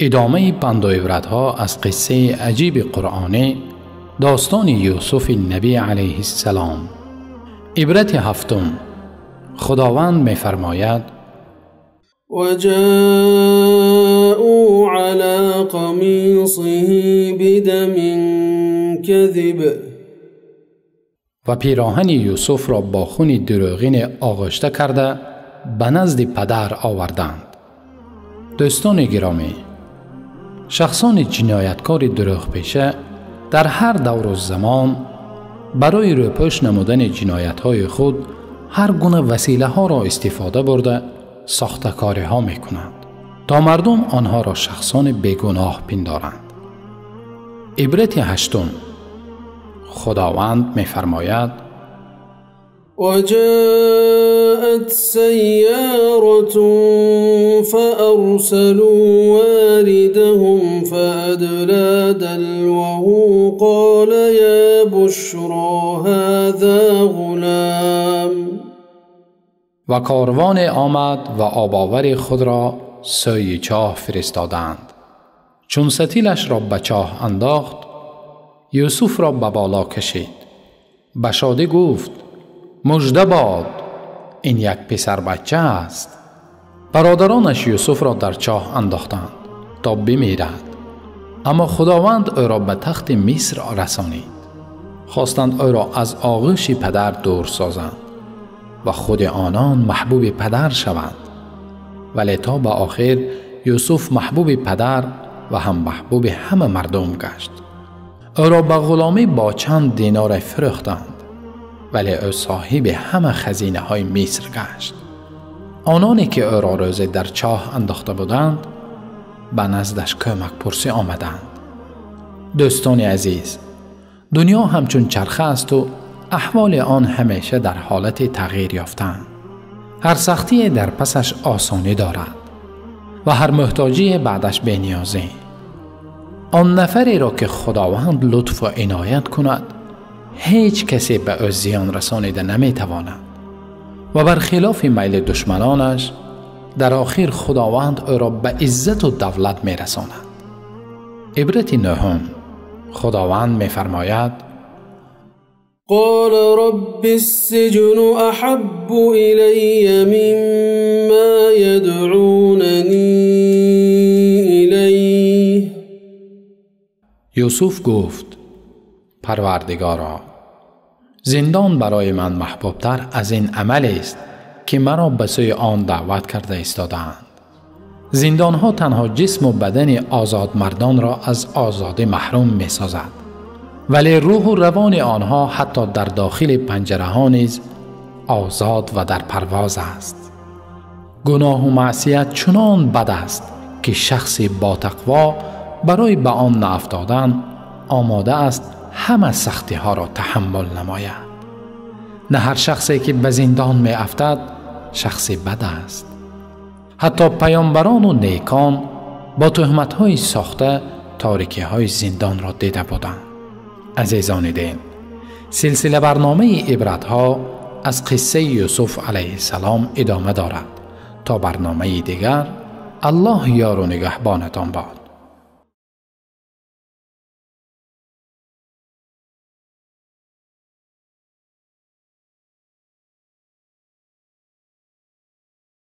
Идомаи панду ибратҳо аз қиссаи аҷиби қуръонӣ, достони Юсуфи набӣ алайҳиссалом. Ибрати ҳафтум. Худованд мефармояд: وجاءوا على قميصه بدم كذب. و پیراهن یوسف را با خون دروغین آغشته کرده به نزد پدر آوردند. دوستان گرامی، شخصان جنایتکار دروغ پیشه در هر دور و زمان برای روپوش نمودن جنایت‌های خود هر گونه وسیله ها را استفاده برده ساختکاری ها می کنند تا مردم آنها را شخصان بیگناه پندارند. عبرت هشتم. خداوند می فرماید: وجاءت سيارة فأرسلوا واردهم فأدلى دلوه قال يا بشرى هذا غلام. و کاروان آمد و آباور خود را سوی چاه فرستادند. چون ستیلش را به چاه انداخت، یوسف را به بالا کشید. به شادی گفت: مژده باد، این یک پسر بچه است. برادرانش یوسف را در چاه انداختند تا بمیرد، اما خداوند او را به تخت مصر رسانید. خواستند او را از آغوش پدر دور سازند و خود آنان محبوب پدر شوند، ولی تا به آخر یوسف محبوب پدر و هم محبوب همه مردم گشت. او را به غلامی با چند دینار فروختند، ولی او صاحب همه خزینه های مصر گشت. آنانی که او را روزی در چاه انداخته بودند به نزدش کمک پرسی آمدند. دوستان عزیز، دنیا همچون چرخه است و احوال آن همیشه در حالت تغییر یافتن. هر سختی در پسش آسانی دارد و هر محتاجی بعدش بی‌نیازی. آن نفری را که خداوند لطف و عنایت کند، هیچ کسی به او زیان رسانیده نمیتواند و برخلاف میل دشمنانش در آخر خداوند او را به عزت و دولت میرساند. عبرت نهم. خداوند میفرماید: قال رب السجن أحب إلي مما يدعونني إليه. یوسف گفت: پروردگارا، زندان برای من محبوبتر از این عمل است که مرا به سوی آن دعوت کرده ایستادند. زندانها تنها جسم و بدن آزاد مردان را از آزادی محروم می سازد، ولی روح و روان آنها حتی در داخل پنجره ها نیز آزاد و در پرواز است. گناه و معصیت چنان بد است که شخصی با تقوا برای به آن نیفتادن آماده است همه سختی ها را تحمل نماید. نه هر شخصی که به زندان می افتد شخصی بد است. حتی پیامبران و نیکان با تهمت های ساخته تاریکی های زندان را دیده بودند. عزیزان دین، سلسله برنامه عبرت ها از قصه یوسف علیه السلام ادامه دارد. تا برنامه دیگر، الله یار و نگهبانتان باد.